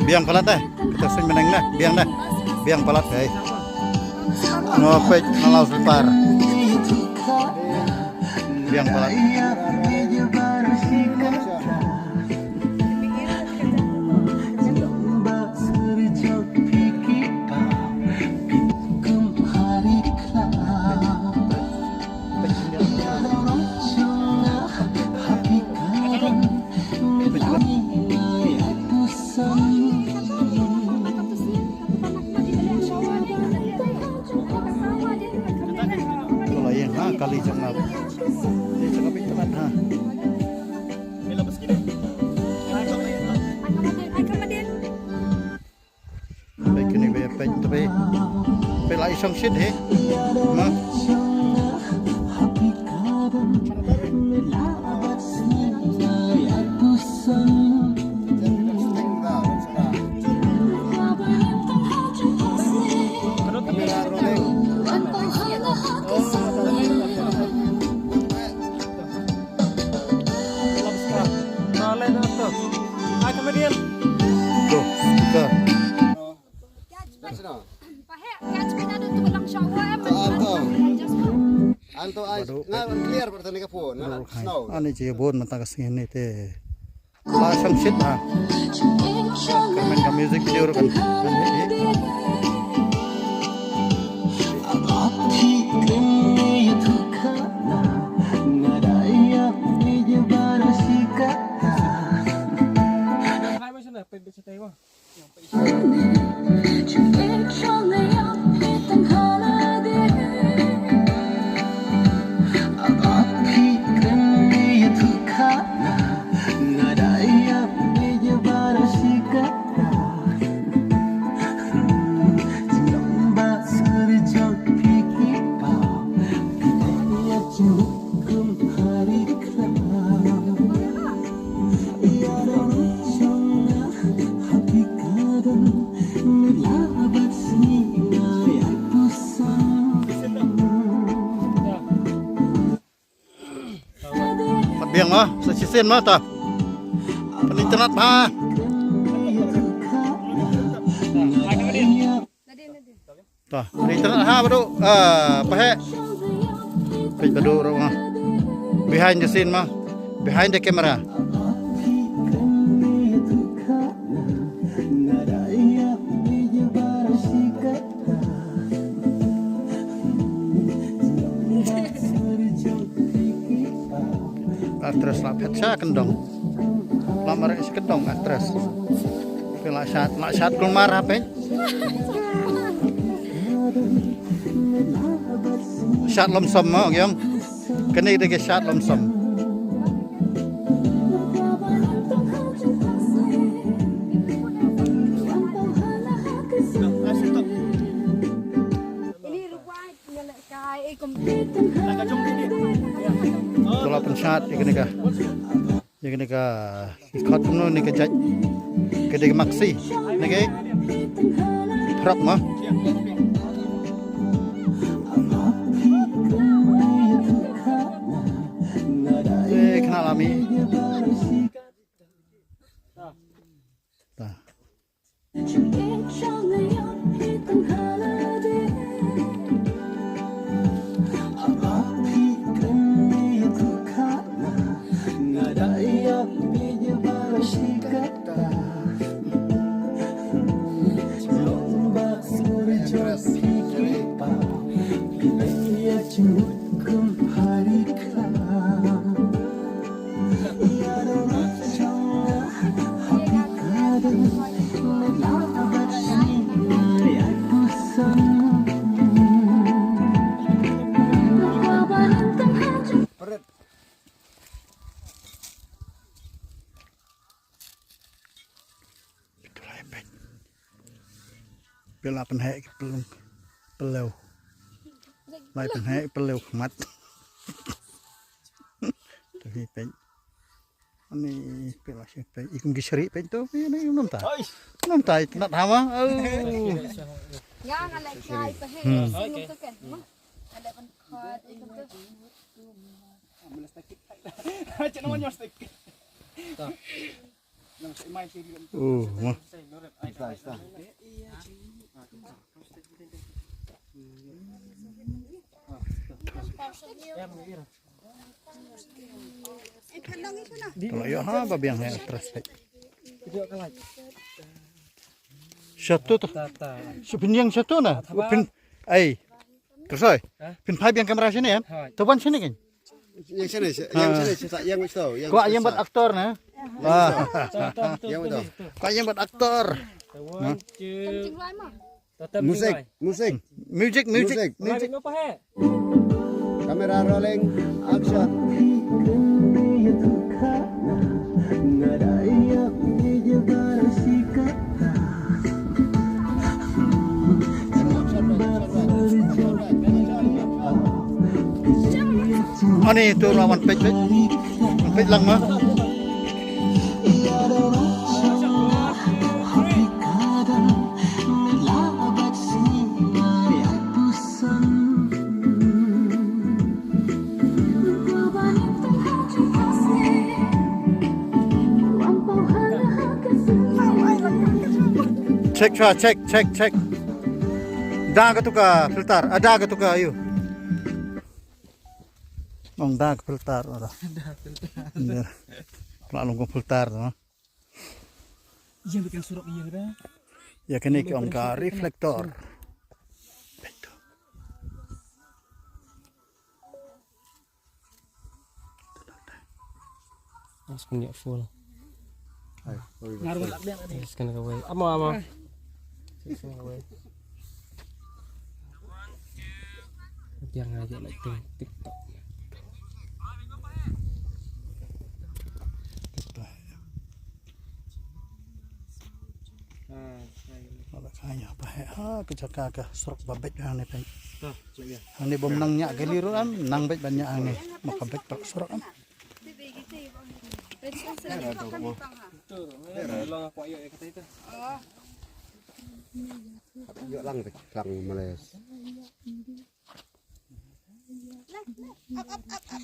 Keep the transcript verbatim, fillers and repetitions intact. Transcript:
Biang palat deh. Kita sing meneng deh. Biang deh. Biang palat deh. Ngopek malau separ. Biang palat. Kala ïeng ha kali jong nga. Te jong nga bit tynat ha. Peit kane ba ïa peit te peit. Peit la i shong shit hi. Ma. To, speaker. Anto ai, nga clear bad tang ka phone, nga la snow. Ani ji bun mynta ka sngi ne te. La shong shit ha. Ka men ka music video kan. Pat biang ma, sa shisien ma ta. Pan internet ma. Ta, pan internet ha badu. Ah, pahe. Peit badu ro ma. Behind the scene ma. Behind the camera. Actress la phet sha kyndong. La mareh sha kyndong actress. Phi la shad, la shad kulmar ha phi. Shad lumsom mo, ong ïong. Kane dei ka shad lumsom. To la pynshad ïa kane ka, ïa kane ka, i khot kumno ne ka jait. Ka dei ka maksi ne ka phrok ma. Eh, khnang la mih. Ta. Phi la pynheh ki pynlong pynlew. Lai pynheh pynlew khmat. To hi peit. Ani phi la shi peit. I kum ki shri peit to. Ani ym namta. Ym namta i tnat hama. Au. Nga nga leh kai pa he. Hmm. Sngewthuh kan. Nga leh pynkhot i kum to. Cik nama nyos tik. Oh, wah. Kalau ya ha ba biang ha terus. Satu tu. Shu pynïeng satu na. Pyn ai. Tersoi. Pynphai biang kamera sini kan. Tu ban sini kan. Yang sini, yang sini, yang satu, yang. Kwah ïeng bad aktor na. Wah. Yang betul. Kwah ïeng bad aktor. Musik, musik. Music, music, music. Kamera rolling, action. Ani tu lawan pek pek. Pek lang ma. Check, check, check, check. Da ka tu ka filter, ah, da ka tu ka ïu. Ong da ka filter ora. Da filter. Ïa. Pla long ka filter tu. Ïa bikin surok ïa da. Ïa kane ki ong ka reflector. Mas kun ya full. Hai, oh, iya. Ngaruh lak dia tadi. Terus kena kawai. Ama ama. Terus kena kawai. Dia ngajak lighting TikTok. Wala ka ïa ba heh ha ka jaka ka surok ba beit hangne peit. Hangne bym nang ñiah kali ruh em, nang beit ban ñiah hangne. Ma ka beit bad surok em. Ïoh lang beit lang males.